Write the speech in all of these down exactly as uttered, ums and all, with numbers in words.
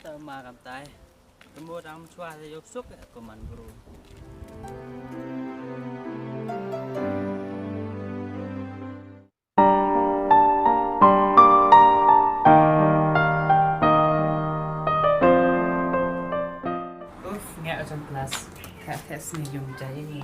Ta ma kam tai. Temu dang chwa se yok suk ko man bru. Uf, nge a jam class. Ka test ni yung jai ni.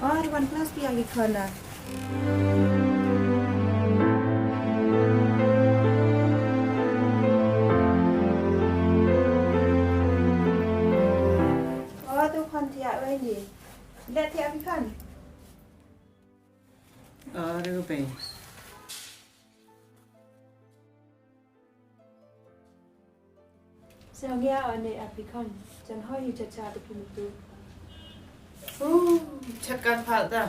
Ar wan class phi ya ki khon na. O, tu khon thiah wei ni. Let thiah phi khon. Ar u pei. Sñiaw ngi a ne a phi khon, jan hoi hi cha cha te phi mitu. U, chat kan phal ta.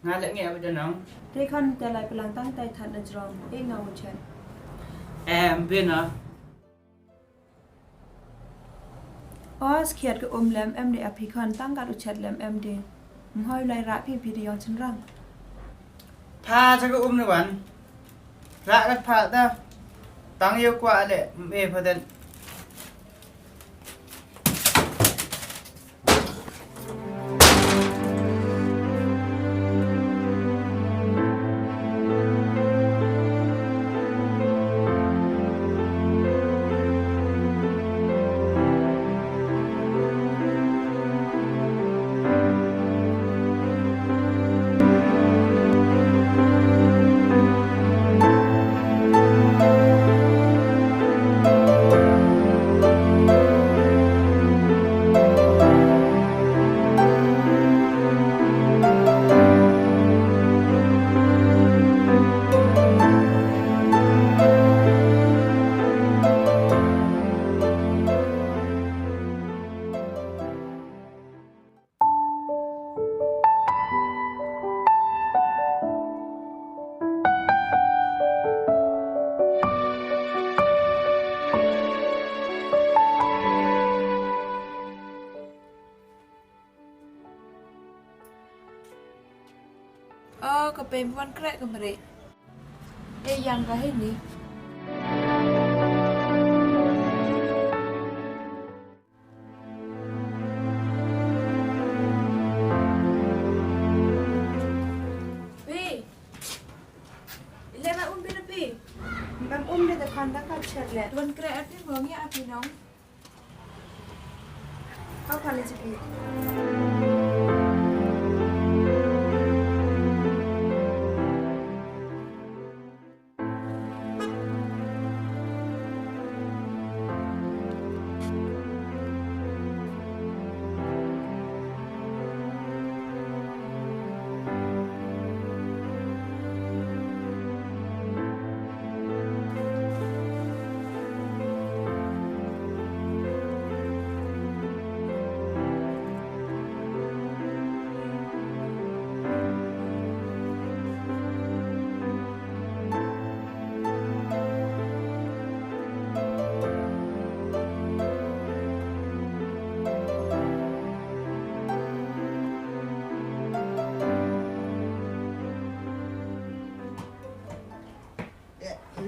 Nga le ngi a bida nong. Te khon te lai plang tang tai than na jrong, e nga u chat. Em, bina. O, skhiat ka um lem em de a phi khon, tang kat u chat lem em de. Mhoi lai rah phi phi de yong chynrang. Pha cha ka um ni wan. Rah kat pha ta. Tang yow kwah le, me pha den. O, ka pei wan kreh ka mare. E yang ka hini. Phi. Ile ma um phi na phi. Mam um de, da khon da ka chat le. Wan kreh a phi, hong ya a phi nong. Ka pale chi phi.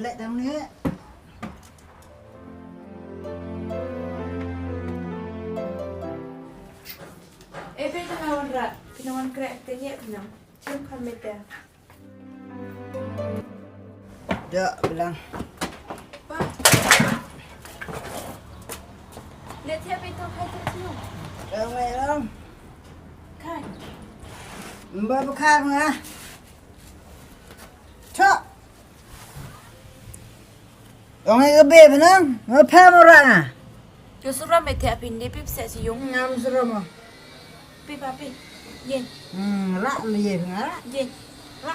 Leh dang ni. E phi, kynmaw wan rah, kynmaw wan kreh, te ye kynmaw. Chim kham mete. Da, bilang. Pa. Leh thiah phi to khai thiah thiah. Da, mai lang. Khai. Mba ba khai nga. Chok. Ong i ka be phi nang, nga pha mo ra na. Yo sura me thiah phi ni pip se si yung. Ngam sura mo. Pip a pip. Ye. Hmm, ra me ye nga ra. Ye. Ra.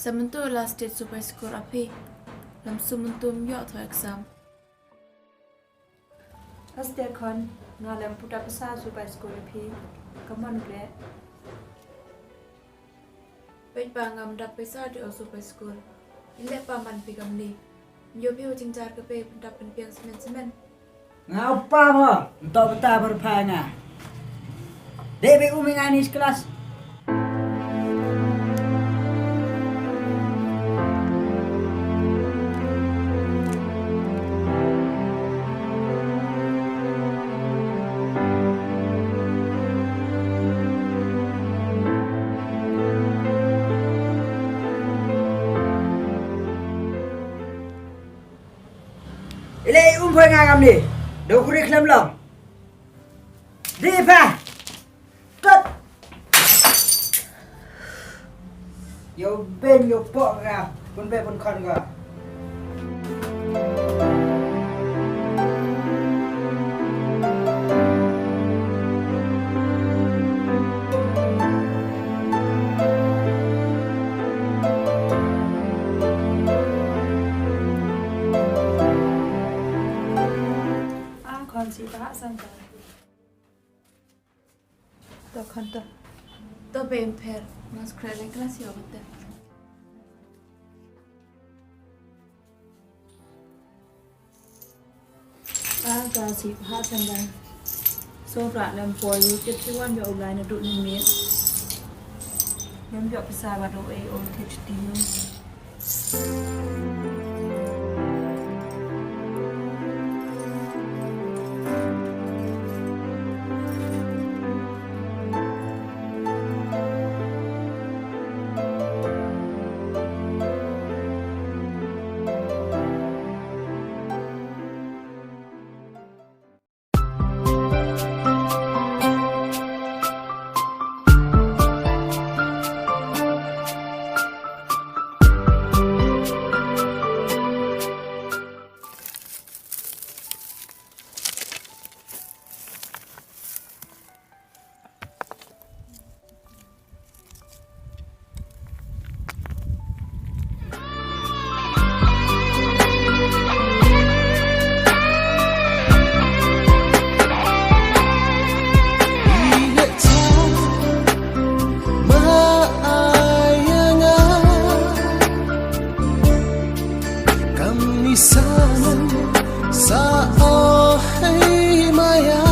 Te myntu last date su pai skur a phi. Lem su myntu ym yoh tho exam. Aste khon, nga lem pu tap sa su pai skur a phi. Come on, Greg. Peit pa, ngam dap paisa de o su pai skur. Ile pa man phi kamni. Yo phi u jingjar ka pe pyndap pynpiang semen semen. Nga u pa mo, nto bata bar pha nga. De be u mi nga ni class. Ile um phoi nga kamni. Do kuri khlem long. Di pha. Kot. Yo ben yo pok ka. Pun be pun khon ka. A khon si ta ha san ta. To khon to. To be ym pher. Mas kre le class yo kata. A ka si ha san ta. So ra lem poi u tip si wan yo u lai na du ni mi. Lem yo pisa ba do e o tip ti ni. Kam ni sa, sa o hei maya.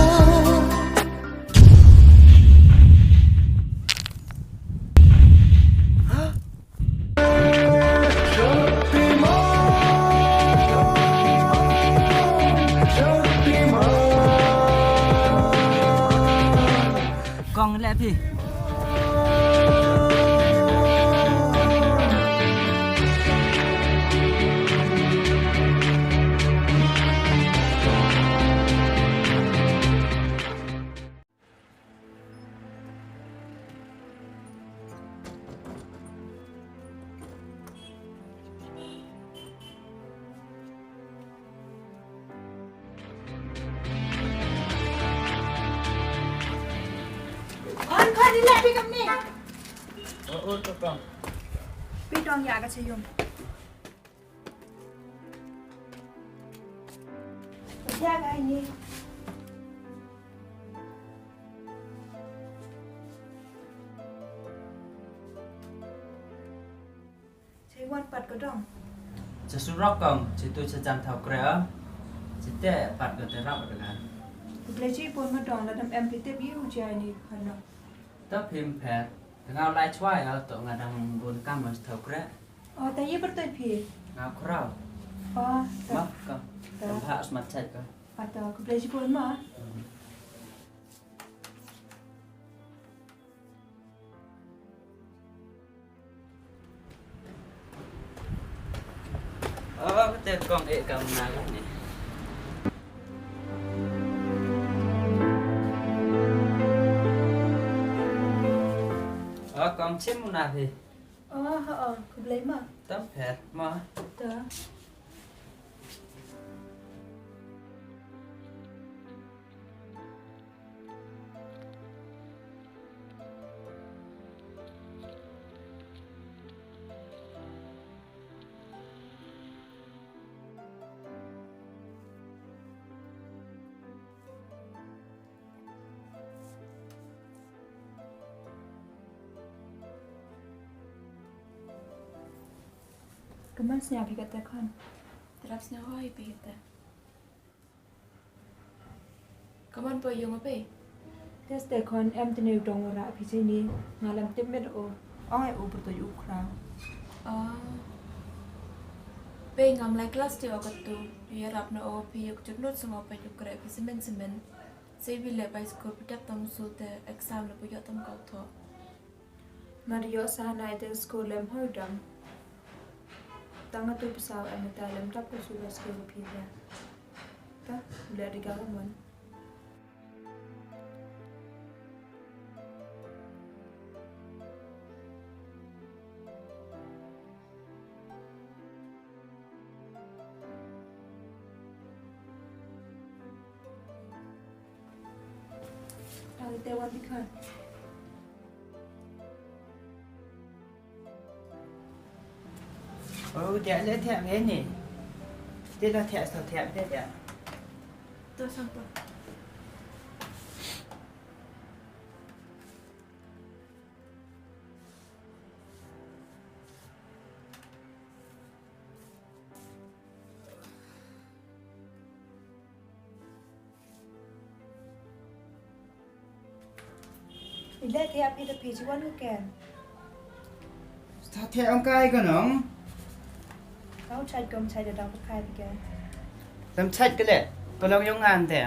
Kong le phi. Wan, khon ni le phi kamni. O, o, to kong. Phi dong ya ka chayum. Ya ka ni. Chei wan pat ko dong. Cha surok kong, chi tu cha jan thaw kre o. Chi te pat ko te rap ka. Khublei chibun ma dong, la dam em phi tip i u chai ni phan no. To phim pher, te nga u lai chwa o, to nga dang bun kam ma thaw kre. O, ta ye pyrtoi phi. Nga khraw. O, ta. Ma, kong. Ta. Dam ha smat chai ko. A ta, khublei chibun ma. Hmm. O, kate kong e kam na ka ni. O, kong chim na phi. O, ha, o, khublei ma. Tam pher ma. Ta. Man sñiaw phi kate khon? Te rap sñiaw hoi phi kate. Kammon poi yung a phi? Te ste khon, em tene u dong wa rah phi cheini, nga lam tip met o. Ong e u pyrtuid u khraw. Ah. Phi ngam lai class te o katu. Yarap na o phi, yow jut lut sa nga pait u kreh phi semen semen. Sei wi le pai school phi dap tam su te exam le pu yoh tam ka u thoh. Mar yoh sa na ite school lem hoi dam. Tang atu pisa em ta lem dap ko su le school phi ya. Ta, le di ka mon. Te wan dikhan. Oh, te le te me ni. Te la te sa te te te. To sang to. Ile te ap ida phi chi wan u ken. Sa te ong kai ko nong. Kau chait kom chait da dang kai ken. Tam chait ke le. Ko long yong ngan te.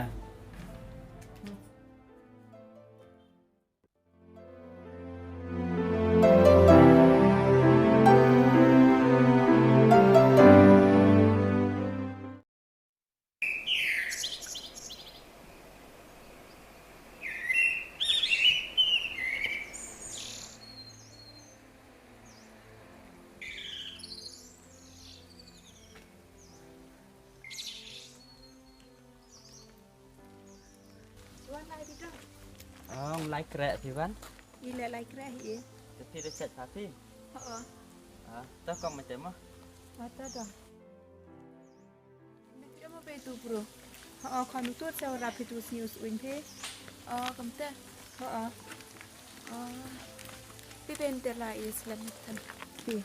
Wan lai di dong. Ong lai kreh phi wan. Ile lai kreh hi. Te phi de chat pha phi. Ho. Ah, to kom mete mo. Mata dong. Mete mo pe tu bro. Ho, khon u tut sa rap phi tu snius uin phi. Oh, kam te. Ho. Oh. Phi ben te la is lam tan. Phi.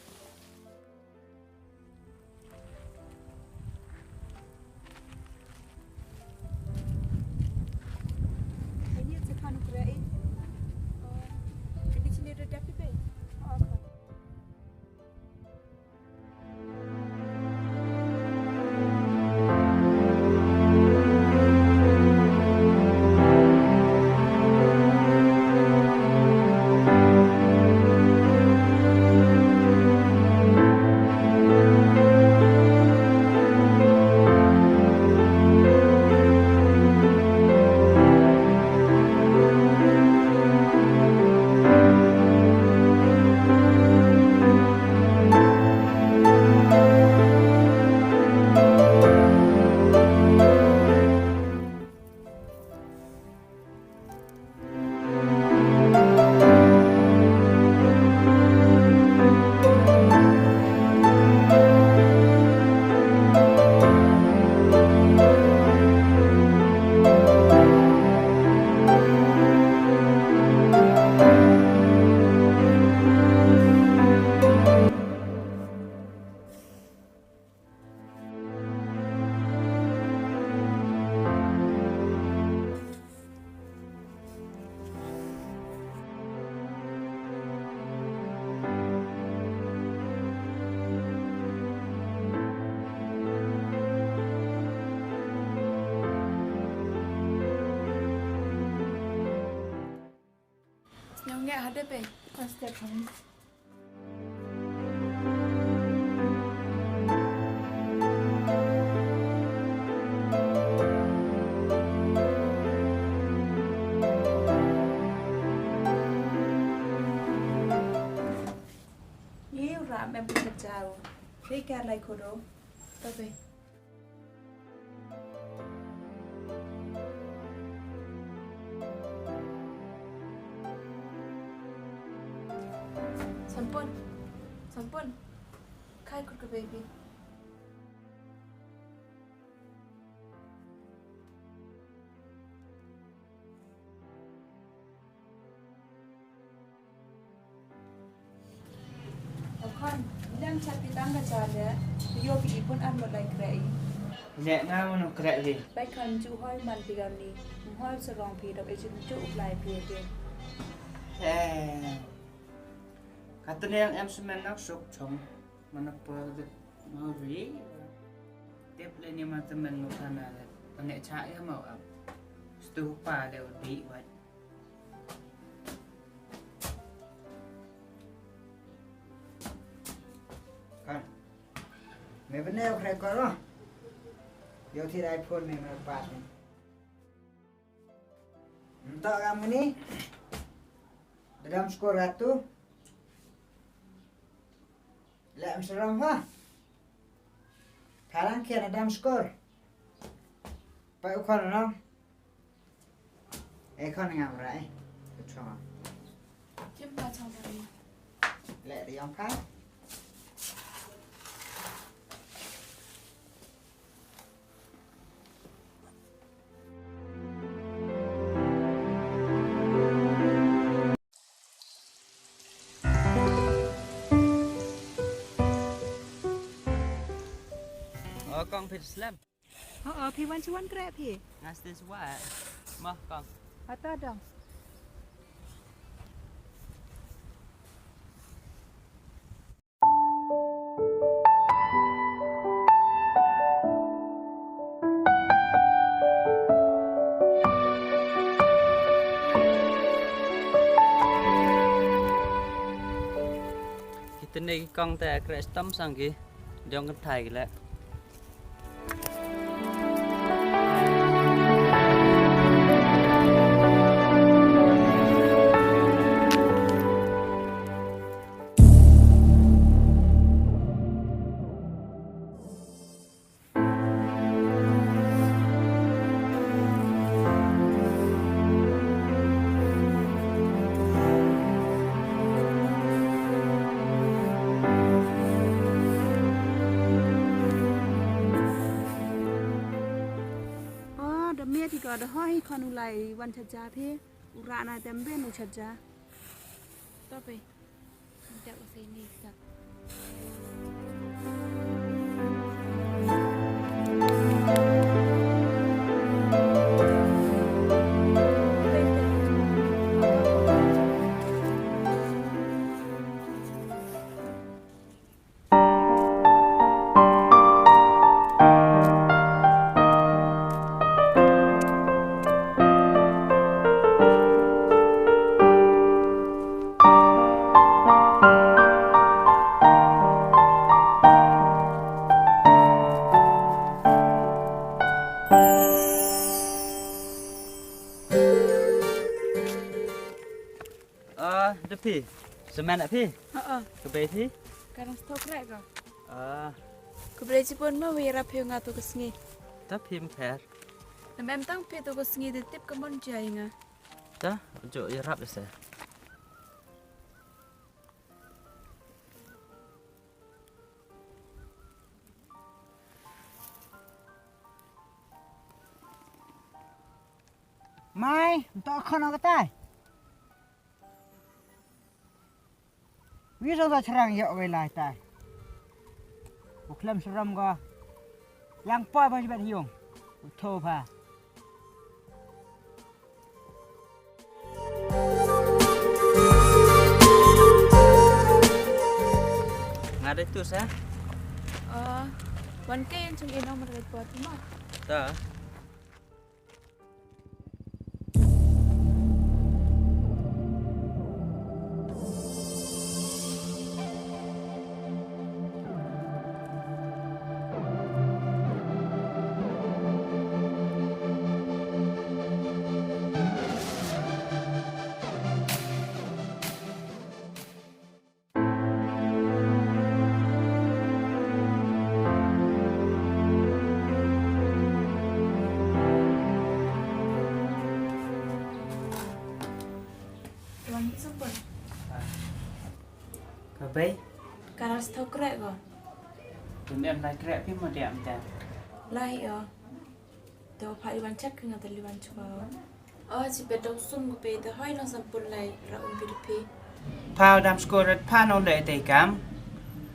Sñiaw nge hade pe. Aste kham. Ye u ram em phi chau. Phi ka lai khodo. Tabe. Sanpon. Sanpon. Khai khut ka baby. Khon, ila Chat phi tang ka cha le, yo phi i pun ar mo lai kreh i. Ne na mo no kreh phi. Bai kan ju hoi man phi gam ni, mo hoi sa rong phi dok e ju ju u lai phi ke. He. Katne yang em semen nak sok chong, mana pa de mo ri. Tep le ni ma temen mo kana le, pane cha ya mo ap. Stu pa de u di wat. Kan. Me bene u kre koro. Yo thi iPhone me me pat ni. Nto kam ni. Dadam skor ratu. Le em seram ha. Tharang kian dadam skor. Pa u kon no. E kon ngam rai. Chong. Kim pa chong rai. Le ri yong ka. O kong phi slem. O, o, phi wan chi wan kreh phi. Ngas this what? Mah kong. Ata dong. Kitne ki kong te kreh stam sang ki, jong ka thai ki le. O, da miat hi ko, da hoi hi khon u lai wan chaja phi. U rah na tem ben u chaja. To phi. Ndak u sei ni sak. Ah, da phi. Semen a phi? Ha, ha. Ka bei phi? Ka rang stok rek ko. Ah. Ka bei chipon ma wi rap phi nga tu ka sngi. Ta phi mpher. Na mem tang phi tu ka sngi de tip ka mon jai nga. Ta, jo ya rap se. Mai, nto khon o katai. Wi so da chrang yo wei lai tai. U khlem sram ko. Yang poi ba jibet hiung. U tho pha. Nga dei tu sa? Oh, wan ke yang chung ino mar dei po tu ma. Ta. Tuan hi sopon. Ka bei? Ka ras thau krek ko. Tun em lai krek phi mo diam ta. Lai o. To pha liwan chak nga ta liwan chwa. O, chi pe dau sum ko pe ta hoi nong sampun lai ra um pi phi. Pha dam skor rat pha nong dai te kam.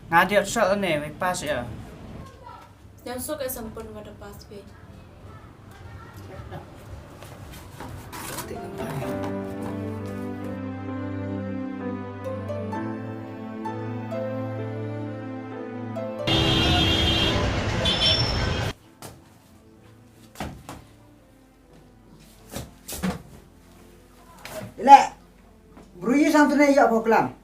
Nga diot sot ne, wei pass ya. Yang sok e sampun wa da pass phi. Ile, bru yi sang tene ya pho klam.